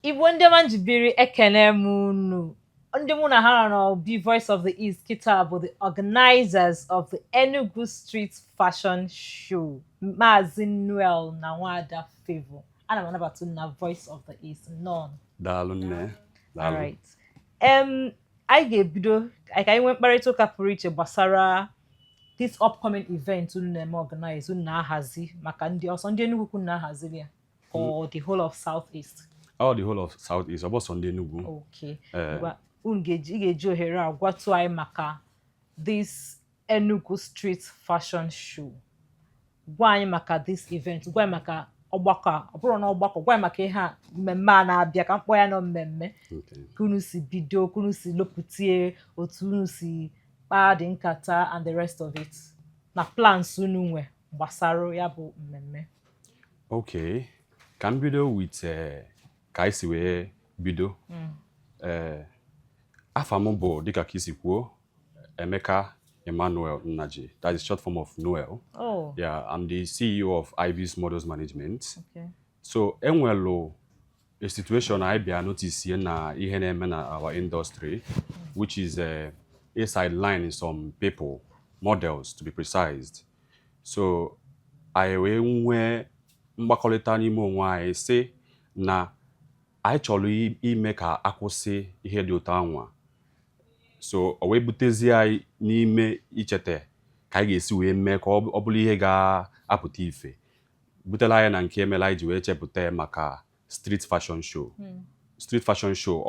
Igbo ndị ọma njibiri, ekene m unu. Ndị mụ na ha nọ n'obi Voice of the East kịta bụ the organizers of the Enugu Street Fashion Show, Maazị Noel na Nwada Favour. Ana m anabata unu na Voice of the East. Nnọọ. Daalụ, nne. Daalụ. Alright. Anyị ga-ebido ka anyị nwee mkparịta ụka pụrụ iche gbasara this upcoming event unu na-eme organize, unu na-ahazi maka ndị ọsọ ndị Enugu unu na-ahaziri ya or the whole of South East? All the whole of South East, ọ bụ sọ ndị Enugu. Okay. Eh. Ngwa, unu ga-eji ị ga-eji ohere a gwatụ anyị maka this Enugu Street Fashion Show. Gwa anyị maka this event, gwa anyị maka ọgbakọ a, ọ bụrụ na ọgbakọ, gwa anyị maka ihe a, mmemme a na-abịa, ka mkpọ ya nọ mmemme. Ka unu si bido, ka unu si lopụtie, otu unu si kpaa dị nkata and the rest of it, na plans unu nwe gbasara ya bụ mmemme. Okay. Ka m bido with ka anyị si wee bido. Afa m bụ, dịka ka isi kwuo, Emeka Emmanuel Nnaji. That is short form of Noel. Oh. Yeah, I'm the CEO of Ivy's Models Management. So enwelu a situation anyị bịa notice na ihe na-eme na our industry, which is a sideline some people, models to be precise. So anyị wee nwee mgbakọrịta n'ime onwe anyị sị na anyị chọrọ ime ka akwụsị ihe dị ụtọ anwa. So o wee butezie anyị n'ime ichete ka anyị ga-esi wee mee ka ọ bụrụ ihe ga-apụta ife, butela anyị na nke emela anyị ji wee chepụta maka street fashion show. Street fashion show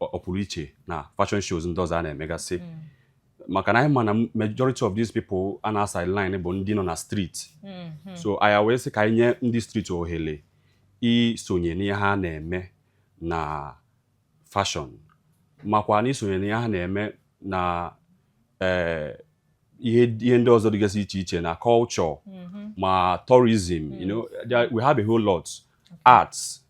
ọ pụrụ iche na fashion shows ndị ọzọ a na-emegasị, maka na anyị ma na majority of these people a na-sideline bụ ndị nọ na street. So anyị wee sị ka anyị nye ndị street ohere isonye n'ihe ha na-eme na fashion, makwa na isonye n'ihe ha na-eme na ihe ndị ọzọ dịgasị iche iche na culture ma tourism. We have a whole lot, arts.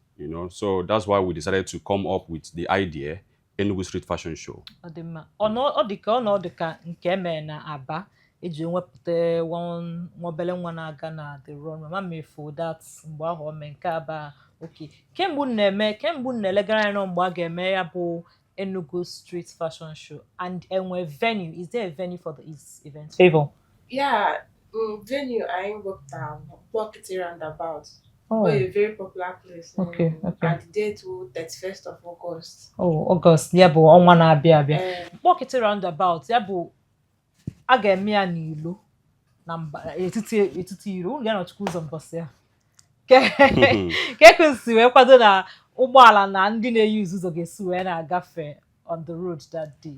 So that's why we decided to come up with the idea Enugu Street Fashion Show. Ọ dị mma. Ọ dị ka ọ dị ka nke emere na Aba eji wepụta nwa obele nwa na-aga na the runway. Mama mefu that mgbe ahụ o mee nke Aba. Okay, kemgbe unu na-eme, kemgbe unu na-elegara anya nọ mgbe a ga-eme ya bụ Enugu Street Fashion Show, and enwe venue, is there a venue for the event, Favor? Yeah, venue anyị wepụtara bụ Mkpọkịtị Roundabout. Oh. Oh, a very popular place. And the date will 31st of August. Oh, August, ya bụ ọnwa na-abịa abịa. Eh. Mkpọkịtị Roundabout, ya bụ a ga-eme ya n'ilo na mba etiti iro. Unu ga-anọchikwa ụzọ mbọsị ya ka ekusi wee kwado na ụgbọala na ndị na-eyi ụzọ ga-esi wee na-agafe on the road that day.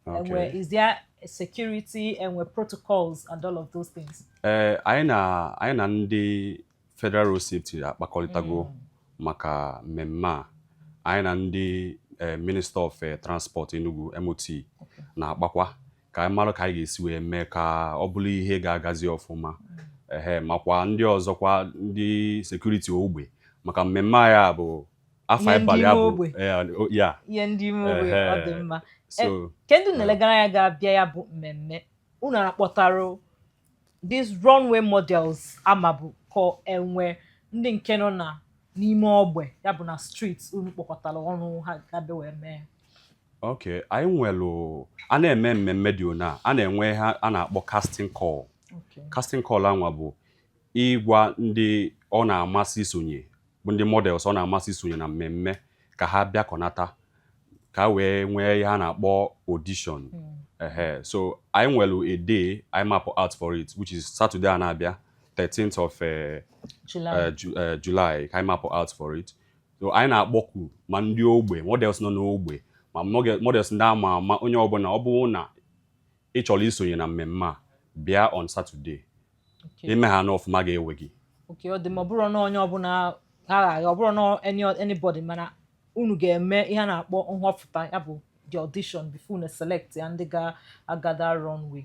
Enwe, is there security, enwe protocols and all of those things? Ee, anyị na ndị Federal Road Safety akpakọrịtago maka mmemme a. Anyị na ndị Minister of Transport Enugu, MOT, na-akpakwa ka anyị mara ka anyị ga-esi wee mee ka ọ bụrụ ihe ga-agazi ọfụma. Ehe, makwa ndị ọzọkwa, ndị security ogbe, maka mmemme a ya bụ afọ Ihe ndị ịbalị ya ime bụ ogbe. Ya. Ihe ndị ime ogbe, ọ dị mma. So Ke ndị na-elegara anya ga-abịa ya bụ mmemme, unu akpọtarụ these runway models ama bụ ka enwe ndị nke nọ na n'ime ogbe, ya bụ na street, unu kpọkọtara ọnụ ha ga-abịa wee mee? Okay, anyị nwere, a na-eme mmemme dị ona, a na-enwe ha a na-akpọ casting call. Casting call anwa bụ ịgwa ndị ọ na-amasị isonye, bụ ndị models ọ na-amasị isonye na mmemme, ka ha bịakọnata ka ha wee nwee ihe a na-akpọ audition. Ehe, so anyị nwere a day anyị map out for it, which is Saturday a na-abịa, 13th of July. July ka anyị map out for it. So anyị na-akpọku ma ndị ogbe, models nọ n'ogbe, ma models ndị ama ama, onye ọbụla ọ bụrụ na ị chọrọ isonye na mmemme a, bịa on Saturday. Ime ha n'ọfụma ga-ewe gị. Okay, ọ dị ma ọ bụrụ na onye ọbụla agha agha, ọ bụrụ na anybody, mana unu ga-eme ihe a na-akpọ nhọpụta, ya bụ the audition, before unu select ya ndị ga-agada runway.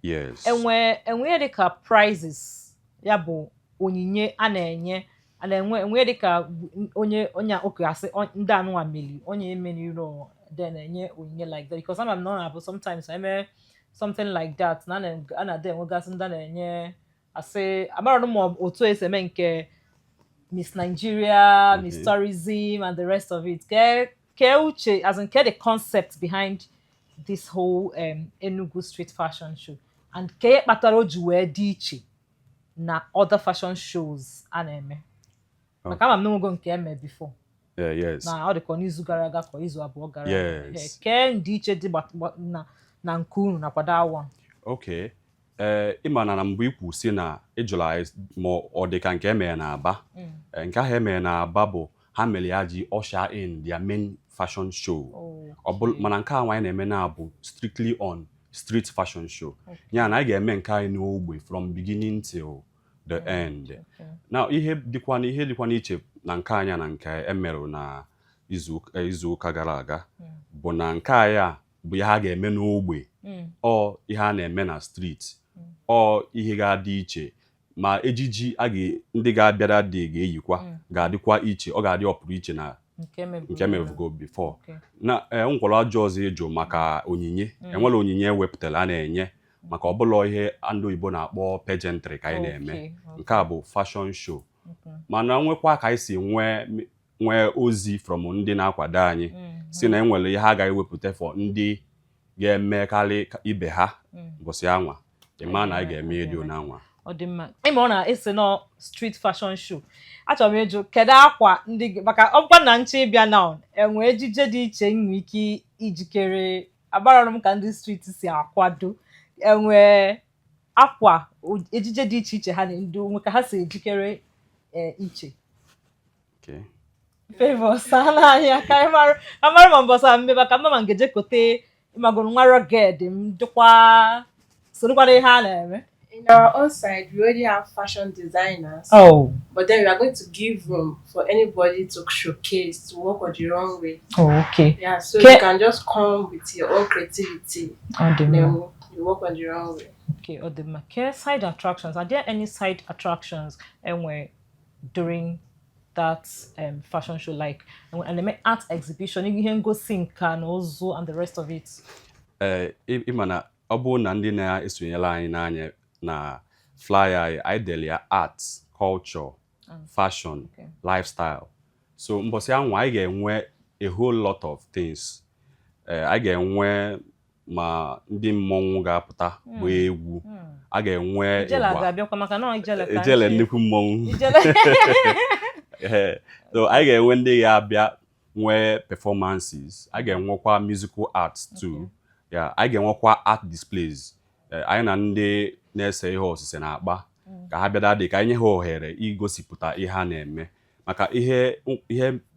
Yes. Enwe ihe dịka prizes, ya bụ onyinye a na-enye, a na-enwe, enwe dịka onye oke asị ndị anụnwa meli, onye emeriro, then enye onyinye like that? Because ama m na ọ na-abụ sometimes eme something like that na a na-ada enwegasị ndị a na-enye, asị amara m ma otu esi eme nke Miss Nigeria, Miss Tourism and the rest of it. Ke uche, as in ke the concept behind this whole Enugu Street Fashion Show and ke kpatara o ji wee dị iche na other fashion shows a na-eme, maka ama m na onwego nke eme before? Yeah, yes. Na ọ dị ka n'izu gara aga, ka izu 2 gara aga. Yes. Kee ndịiche dị na nke unu nakwa that one? Okay. Ee, ịma na mgbe ikwu si na ịjụrụ anyị ma ọ dị ka nke emere na Aba. Ee, nke ahụ emere na Aba bụ ha mere ya ji usher in their main fashion show. Ọ bụrụ mana nke a anyị na-eme na bụ strictly on street fashion show. Ya na anyị ga-eme nke anyị n'ogbe from beginning till the end. Na ihe dịkwa n'iche na nke anyị na nke emerụ na izu ụka gara aga bụ na nke anyị a bụ ihe a ga-eme n'ogbe, ọ ihe a na-eme na street, ọ ihe ga-adị iche ma ejiji a ga ndị ga-abịara dị ga-eyikwa ga-adịkwa iche, ọ ga-adị ọpụrụ iche na nke meburu. Nke mebugo before. Na nkwọrọ ajọ ọzọ ịjụ maka onyinye, enwere onyinye ewepụtara a na-enye maka ọbụla ihe ndị oyibo na-akpọ pageantry ka anyị na-eme. Nke a bụ fashion show, mana nwekwa ka anyị si nwee ozi from ndị na-akwado anyị si na enwere ihe a ga-ewepụta for ndị ga-emekarị ibe ha mbọsị anwa, ịma na anyị ga-eme ihe dị anwa. Ọ dị mma. Ịma ọ na-ese nọ street fashion show, achọrọ m ịjụ kedu akwa ndị maka ọ bụkwa na nche ịbịa na enwe ejije dị iche nwee ike ijikere agbara m ka ndị street si akwado, enwe akwa ejije dị iche iche ha na ndị onwe ka ha si ejikere iche? Favour, sana anyị ka anyị mara amara ma mbọsị a mmeba ka mma ma ngeje kote ịmagoro nwa rugged m dịkwa sorokwana ihe a na-eme. In our own side, we already have fashion designers. But then we are going to give room for anybody to showcase, to walk on the runway. Oh, okay. Yeah, so you can just come with your own creativity. Ọ dị mma. Then you walk on the runway. Okay, ọ dị mma. Ke side attractions? Are there any side attractions enwe during that fashion show, like and eme art exhibition, ihe ngosi nka na ụzụ and the rest of it? Ee, ịma na ọ bụrụ na ndị na-esonyere anyị n'anya na flyer anyị, anyị dere ya art, culture, fashion, lifestyle. So mbọsị anwa anyị ga-enwe a whole lot of things. Ee, anyị ga-enwe ma ndị mmọnwụ ga-apụta gbaa egwu, a ga-enwe Ijele a ịgba. Ga-abịakwa maka na ọ ijele ka Ijele, nche. Nnukwu mmọnwụ. Ijele. Ee, so anyị ga-enwe ndị ga-abịa nwee performances, a ga-enwekwa musical arts too. Yeah, anyị ga-enwekwa art displays. Anyị na ndị na-ese ihe osise na-akpa ka ha bịada dị ka anyị nye ha ohere igosipụta ihe ha na-eme, maka ihe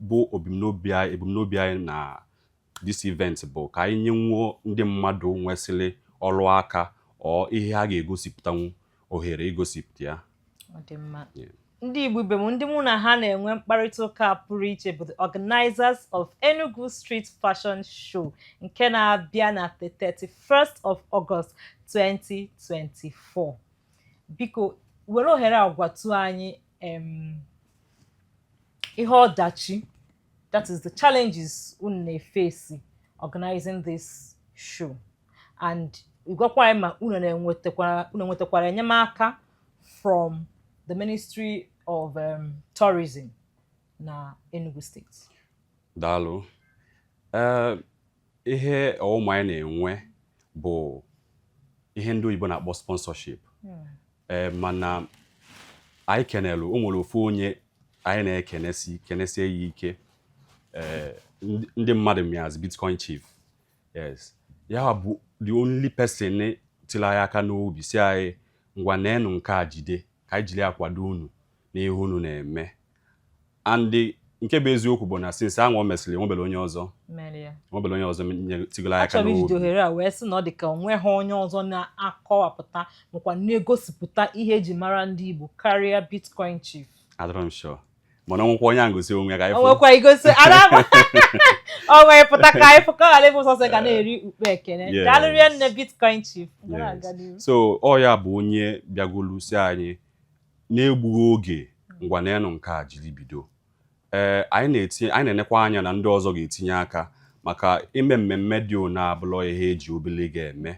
bụ ebumnobi anyị na this event bụ ka anyị nyenwuo ndị mmadụ nwesịrị ọrụ aka ọ ihe ha ga-egosipụtanwu ohere igosipụta ya. Ọ dị mma. Yeah. Ndị Igbo ibe m, ndị mụ na ha na-enwe mkparịta ụka pụrụ iche bụ the organizers of Enugu Street Fashion Show nke na-abịa na the 31st of August 2024. Biko were ohere a gwatụ anyị ihe ọdachi, that is the challenges unu na-efesi organizing this show, and gwakwa anyị ma unu enwetakwara enyemaka from the Ministry of Tourism na Enugu State. Daalụ. Ee, ihe ọghọm anyị na-enwe bụ ihe ndị oyibo na-akpọ sponsorship. Ee, mana anyị kenelu, o nwere ofu onye anyị na-ekenesi kenesie ya ike. Ee, ndị mmadụ miaz Bitcoin Chief, yes, ya bụ the only person tiri anyị aka n'obi si anyị ngwa neenụ nke a, jide ka anyị jiri akwado unu n'ihe unu na-eme. And nke bụ eziokwu bụ na since ahụ o mesịrị, enwebere onye ọzọ Mere ya. enwebere onye ọzọ tigoro anyị aka Achọrọ m ijide n'obi. ohere a wee sị na ọ dị ka onwe ha onye ọzọ na-akọwapụta makwa na-egosipụta ihe eji mara ndị Igbo karịa Bitcoin Chief. Adịrọ m sure, mana ọ nwekwa onye a ngosi onwe ya ka anyị O fụ. nwekwa igosi ara o nwee pụta ka anyị fụ, ka ọ ghara ịbụ sọsọ ga na-eri ukpe ekene. Yes. Daalụ rie nne, Bitcoin Chief. Na-aga n'ihu. So ọ ya bụ onye bịagolu si anyị na-egbughị oge, ngwa neenụ nke a, jiri bido. Ee, anyị na-etinye, anyị na-enekwa anya na ndị ọzọ ga-etinye aka, maka ime mmemme dị one abụlọ ihe eji obele ga-eme,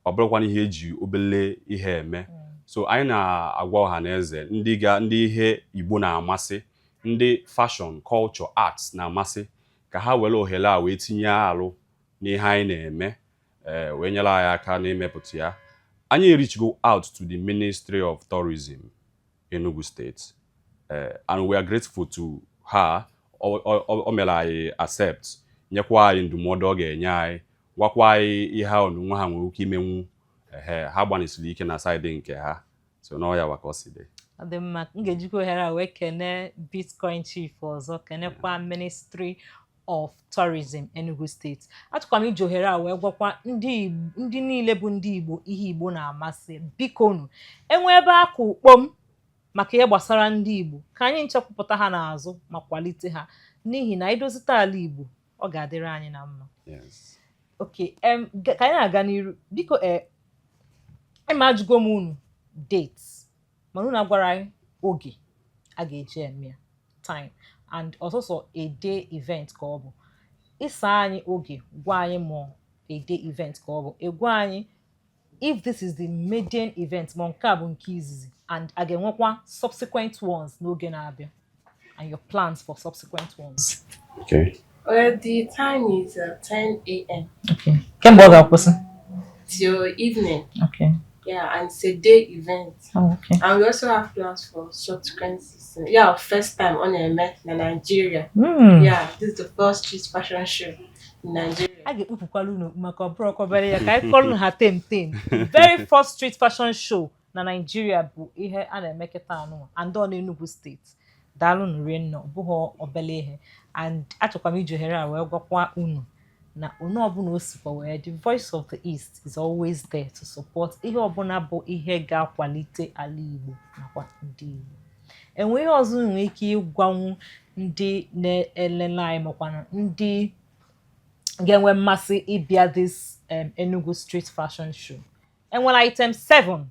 ọ bụrụkwa ihe eji obele ihe eme. So anyị na-agwa ọha na eze, ndị ga ndị ihe Igbo na-amasị, ndị fashion, culture, arts na-amasị, ka ha were ohere a wee tinye alụ n'ihe anyị na-eme, ee, wee nyere anyị aka n'imepụta ya. Anyị reach out to the Ministry of Tourism, Enugu State, and we are grateful to her. O mere anyị accept, nyekwa anyị ndụmọdụ ọ ga-enye anyị, gwakwa anyị ihe ha onwe ha nwere ike imenwu. Ehe, ha gbanisiri ike na side nke ha. So n'ọya wa ka ọ si dị. Ọ dị mma. M ga-ejikwa ohere a wee kene Bitcoin Chief ọzọ, kenekwa Ministry of Tourism, Enugu State. Achọkwa m iji ohere a wee gwakwa ndị niile bụ ndị Igbo ihe Igbo na-amasị, biko nu, enwe ebe aka ukpom maka ihe gbasara ndị Igbo, ka anyị nchekwupụta ha n'azụ ma kwalite ha, n'ihi na idozite ala Igbo, ọ ga-adịrị anyị na mma. Okay, ka anyị na-aga n'iru, biko, ịma ajụgo m unu date, mana unu agwara anyị oge a ga-eji eme ya, time, and ọsọsọ a day event ka ọ bụ. Ịsa anyị oge, gwa anyị ma a day event ka ọ bụ, ịgwa anyị if this is the maiden event, ma nke a bụ nke izizi, and a ga-enwekwa subsequent ones n'oge na-abịa, and your plans for subsequent ones. Okay. Well, the time is 10 a.m. Okay. Kemgbe ọ ga-akwụsị? Till evening. Okay. Yeah, and it's a day event. Oh, okay. And we also have plans for subsequent season. Yeah, first time on a met in Nigeria. Yeah, this is the first street fashion show in Nigeria. A ga-ekpupụkwala unu okpu maka ọ bụrụ ọkọbere ya ka anyị kọrọ ha tem tem. Very first street fashion show na Nigeria bụ ihe a na-eme kịta anụnwa, and ọ n'Enugu Steeti. Daalụ rinne, ọ bụghị obele ihe. And achọkwa m iji ohere a wee gwakwa unu na onye ọbụla o sikwa wee, the Voice of the East is always there to support ihe ọbụla bụ ihe ga-akwalite ala Igbo nakwa ndị Igbo. Enwe ihe ọzọ unu nwere ike ịgwanwu ndị na-elele anyị, makwana ndị ga-enwe mmasị ịbịa this Enugu Street Fashion Show? Enwere item 7,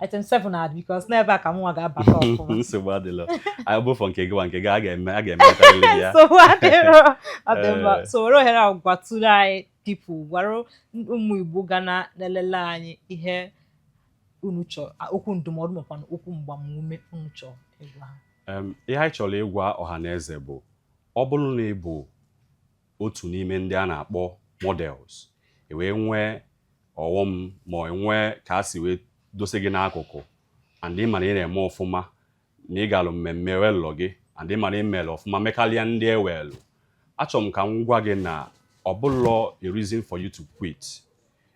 item 7 na because n'ebe a ka mụnwa ga-abata ọfụma. Nsogbu adịla. Anyị bụfọ nke gị wa nke gị a ga-eme, a ga-emekarịrị gị ya. Nsogbu adịrọ, ọ dị mma. Ee. So were ohere a gwatụrụ anyị people, gwara ụmụ Igbo ga na na-elele anyị ihe unu chọrọ, okwu ndụmọdụ makwa na okwu mgbamume unu chọrọ ịgwa ha. Ihe anyị chọrọ ịgwa ọha na eze bụ, ọ bụrụ na ị bụ otu n'ime ndị a na-akpọ models, e wee nwee ọghọm ma ọ nwee ka a si wee dose gị n'akụkụ, and ị ma na ị na-eme ọfụma, na ị galụ mmemme welụ gị, and ị ma na ị mere ọfụma mekarịa ndị ewelụ, achọrọ m ka m gwa gị na ọ bụlọ a reason for you to quit,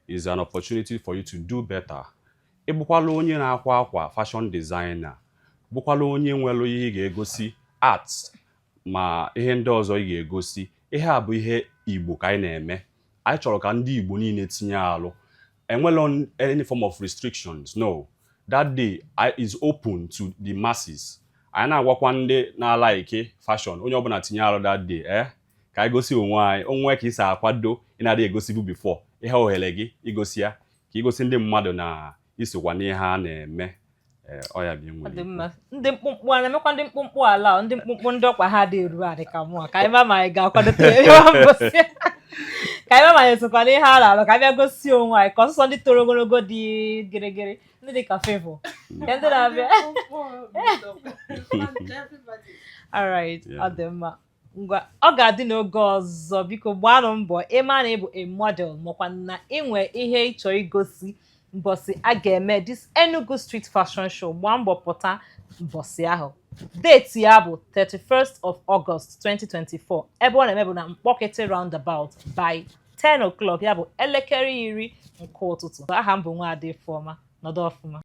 is an opportunity for you to do better. Ị bụkwala onye na-akwa akwa, fashion designer, bụkwala onye nwere ihe ị ga-egosi, arts ma ihe ndị ọzọ ị ga-egosi. Ihe a bụ ihe Igbo ka anyị na-eme. Anyị chọrọ ka ndị Igbo niile tinye alụ. Enwelo any form of restrictions, no. That day is open to the masses. Anyị na-agwakwa ndị na-alike fashion, onye ọbụla tinye alụ that day, ka anyị gosi onwe anyị onwe ka ị si akwado. Ị na-adị egosibu before, ihe ohere gị igosi ya, ka igosi ndị mmadụ na isokwa n'ihe a na-eme. Ee, ọ ya bụ ihe m Ọ nwere dị ikwu. mma. Ndị mkpụmkpụ a na-emekwa, ndị mkpụmkpụ ala, ndị mkpụmkpụ, ndị ọkwa ha dị eru adị ka mụa, ka anyị ma ma anyị ga-akwadote ebe mbosi, ka anyị ma ma anyị sokwa n'ihe a na-alụ, ka anyị bịa gosi onwe anyị, ka ọsụsọ ndị toro ogologo dị gịrịgịrị, ndị dị ka Favour, nke ndị na-abịa. Everybody. Alright. Yeah. Ọ dị mma. Ngwa, ọ ga-adị n'oge ọzọ. Biko gbaanụ mbọ ịma na ịbụ a model, makwa na inwe ihe ị chọrọ igosi mbọsị a ga-eme this Enugu Street Fashion Show. Gbaa mbọ pụta mbọsị ahụ. Date ya bụ 31st of August 2024. Ebe ọ na-eme bụ na Mkpọkịtị Roundabout by 10 o'clock, ya bụ elekere 10 nke ụtụtụ. Aha m bụ Nwaada Ifeọma. Nọdụ ọfụma.